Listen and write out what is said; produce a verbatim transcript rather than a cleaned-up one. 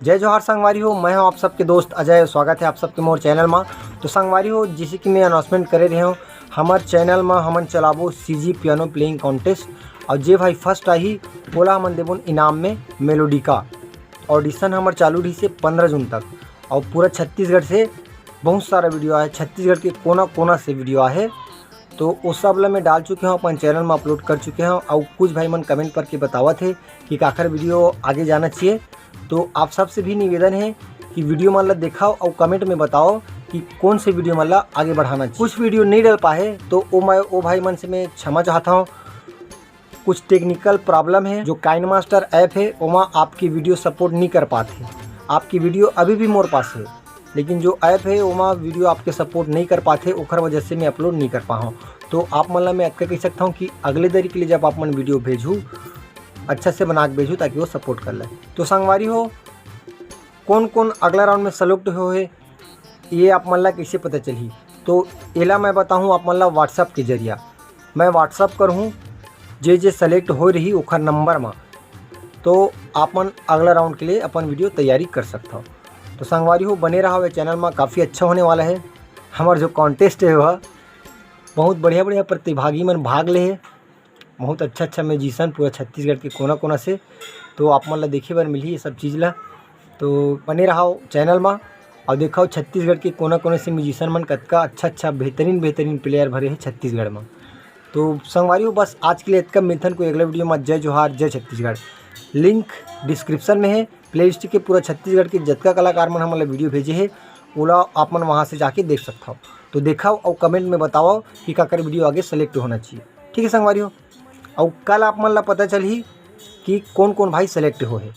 जय जोहार संगवारी हो, मैं हूं आप सबके दोस्त अजय। स्वागत है आप सबके मोर चैनल मा। तो संगवारी हो, जैसे कि मैं अनाउंसमेंट करे रहे हूं, हमर चैनल मा हमन चलाबो सीजी पियानो प्लेइंग कॉन्टेस्ट, और जे भाई फर्स्ट आही, ओला हमन देबोन इनाम में मेलोडी का। ऑडिशन हमर चालू रही से पंद्रह जून तक, और पूरा छत्तीसगढ़ से बहुत सारा वीडियो आहे, छत्तीसगढ़ के कोना कोना से वीडियो आहे। तो वो सब ला मैं डाल चुके हूँ, अपन चैनल में अपलोड कर चुके हूँ। और कुछ भाई मन कमेंट करके बतावत हे कि काकर वीडियो आगे जाना चाहिए। तो आप सबसे भी निवेदन है कि वीडियो मन ला देखाओ और कमेंट में बताओ कि कौन से वीडियो मन ला आगे बढ़ाना चाहिए। कुछ वीडियो नहीं डाल पाए तो वो मैं, वो भाई मन से मैं क्षमा चाहता हूँ। कुछ टेक्निकल प्रॉब्लम है। जो काइनमास्टर ऐप है, ओमा आपकी वीडियो सपोर्ट नहीं कर पाते। आपकी वीडियो अभी भी मोर पास है, लेकिन जो ऐप है, ओमा वीडियो आपके सपोर्ट नहीं कर पाते, ओखर वजह से मैं अपलोड नहीं कर पाऊँ। तो आप मन ला मैं अतका कह सकता हूँ कि अगले दरी के लिए जब आप मन वीडियो भेजू, अच्छा से बना के भेजू, ताकि वो सपोर्ट कर ले। तो संगवारी हो, कौन कौन अगला राउंड में सेलेक्ट हो है, ये आप मन ला कैसे पता चलही? तो एला मैं बताहूँ आप मन ला WhatsApp के जरिया। मैं WhatsApp करहूँ, जे जे सेलेक्ट हो रही ओखर नंबर मा, तो आप मन अगला राउंड के लिए अपन वीडियो तैयारी कर सकत हो। तो संगवारी हो, बने रहो ये चैनल मा, काफ़ी अच्छा होने वाला है। हमार जो कॉन्टेस्ट है, वह बहुत बढ़िया बढ़िया प्रतिभागी मन भाग ले है। बहुत अच्छा अच्छा म्यूजिशियन पूरा छत्तीसगढ़ के कोना कोना से, तो आप मन ला देखे बर मिलही ये सब चीज़ ला। तो बने रहो चैनल मा और देखो छत्तीसगढ़ के कोना कोना से म्यूजिशियन मन कतका अच्छा अच्छा बेहतरीन बेहतरीन प्लेयर भरे हैं छत्तीसगढ़ में। तो संगवारी हो, बस आज के लिए इतका। मिलथन कोई अगला वीडियो में। जय जोहार, जय छत्तीसगढ़। लिंक डिस्क्रिप्शन में है, प्लेलिस्ट के पूरा छत्तीसगढ़ के जतका कलाकार मन हमन ला वीडियो भेजे है, ओला आप मन वहाँ से जाके देख सकत हो। तो देखाओ और कमेंट में बताओ कि काकर वीडियो आगे सेलेक्ट होना चाहिए। ठीक है संगवारी हो, और कल आप मन ला पता चलही कि कौन कौन भाई सेलेक्ट हो है।